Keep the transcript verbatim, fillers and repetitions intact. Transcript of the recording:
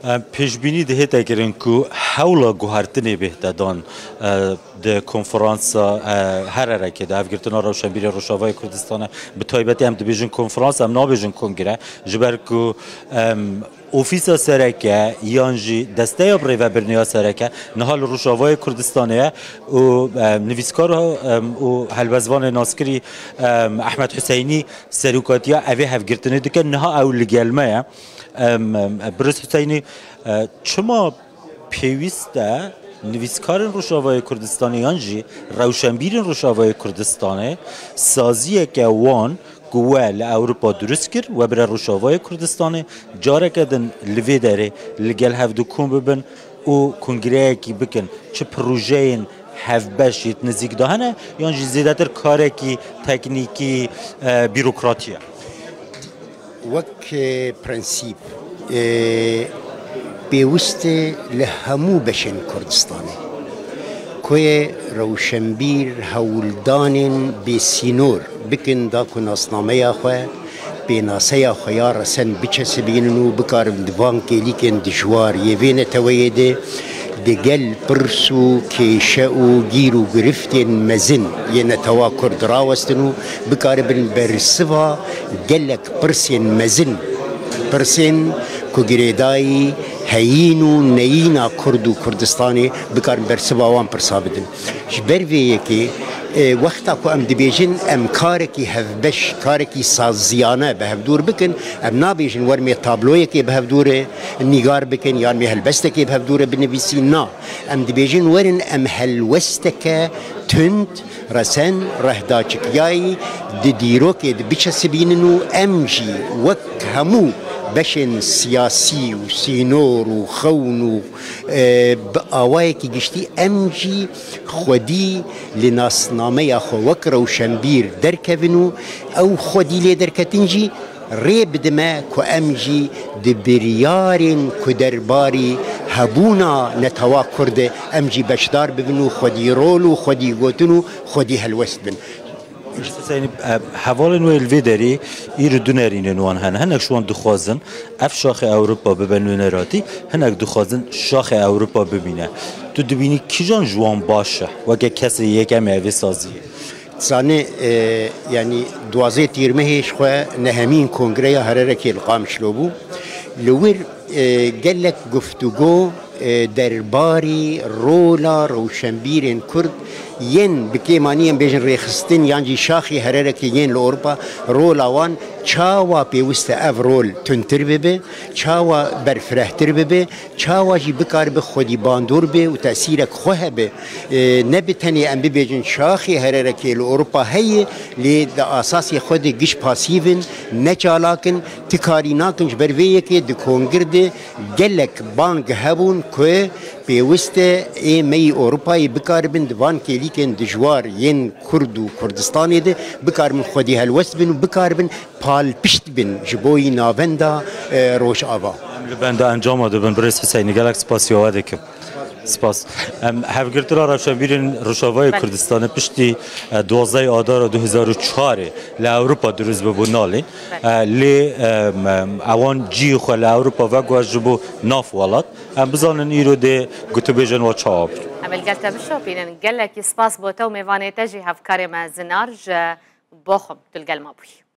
Em, pêşbînî dihête kirin ku hewla guhertinê bêhte dan, e, di konferansa, e, hererekê de, hevgirtina rewşenbîrê Rojavayê Kurdistanê, bi taybetî em dibêjin konferans, em nabêjin kongre, ji ber ku, em, ofîsa sereke yan jî desteya birêvebirinê ya sereke niha li Rojavayê Kurdistanê ye û, em, nivîskar, em, û helbestvanê naskirî, em, Ehmed Huseynî serokatiya evê hevgirtinê dike. Niha ew li gel me ye. Em, em, Birêz Huseynî, e, çima pêwîst e nivîskarên Rojavayê Kurdistanê yan jî rewşenbîrên Rojavayê Kurdistanê saziyeke wan ku we li Ewropa dirust kir, we bire Rojavayê Kurdistanê, careke din li vê derê li gel hevdu kom bibin û kongreyekî bikin, çi projeyên hevbeş yê nizîk de hene, yan jî zêdetir karekî teknîkî, e, bîrokratî ye? Wek, e, prensîp, e, pêwist e li hemû beşên Kurdistanê ku yê rewşenbîr hewldanên bêsînor bikin, da ku nasnameya xwe, pênaseya xwe ya resen biçesibînin û bikarin di van kêlîkên dijwar yê vê neteweyê de di gel pirs û kêşe û gîr û giriftên mezin yê netewa Kurd rawestin û bikaribin bersiva gelek pirsên mezin, pirsên ku girêdayî heyîn û neyîna Kurd û Kurdistanê, bikarin bersiva wan pirsa bidin. Ji ber vê yekê, e, wexta ku em dibêjin em karekî hevbeş, karekî saziyane bi hevdûr bikin, em nabêjin werin em ê tabloyekê bi hevdûrê nîgar bikin yan em ê helbestekê bi hevdûrê binivîsîn. Na, em dibêjin werin em helwesteke tund, resen, rehdaçikiyayî di dîrokê de biçesibînin û em jî wek hemû beşên siyasî û sînor û xewn û, e, bi awayekî giştî em jî xwedî li nasnameya xwe wek rewşenbîr derkevin û ew xwedî lê derketin jî rê bidime ku em jî di biryarên ku derbarî hebûna netewa Kurd e, em jî beşdar bibin û xwedî rol û xwedî gotin û xwedî helwest bin. Hüseyin, e, hevalên wê li vê derê îro du nerînên wan hene. Hinek ji wan dixwazin ev şaxê Ewropa bibe nûneratî, hinek dixwazin şaxê Ewropa bimîne. Tu dibînî kîjan ji wan baş e weke kesê yekemê vê saziyê? Zanê, e, yanî duwazdeh Tîrmehê ji xwe nehemîn kongreya Hererekê li Qamişlo bû. Li wir, e, gelek guftûgo, e, derbarî rola rewşenbîrên Kurd yên bi kêmanî em bêjin rêxistin yan jî şaxî Hererekê yên li Ewropa, rola wan çawa pêwist e ev rol tundtir bibe, çawa berfirehtir bibe, çawa jî bikaribe xwedî bandor be û tesîrek xwe hebe. E, ne bi tenê em bibêjin şaxê Hererekê li Ewropa heye, lê di asasê xwe de giş pasîv in, ne çalak in, ti karî nakin. Ji ber vê yekê di kongir de gelek bang hebûn ku pêwist e ê me yî Ewropayê bikaribin di van kêlîkên dijwar yên Kurd û Kurdistanê de bikaribin xwedî helwest bin û bikaribin palpişt bin ji bo yî navenda, e, Rojava. Em li benda encama dibin, Birêz Hüseyinî, gelek spasiya we dikim. Spas. Em, hevgirtina rewşenbîrên Rojavayê Kurdistanê piştî, e, duwazdeh Adara du hezar û çarê li Ewropa dirust bibû nalîn. E, lê, em, em, ewan cihê xwe li Ewropa veguhert ji bo nav welat. Em bizanin îro dê gotûbêjên we çawa bûn. Em li gel te bişopînin. Gelekî spas bo te û mêvanê te jî hevkarê me Zinar ji Boxum tu li gel me bûyî.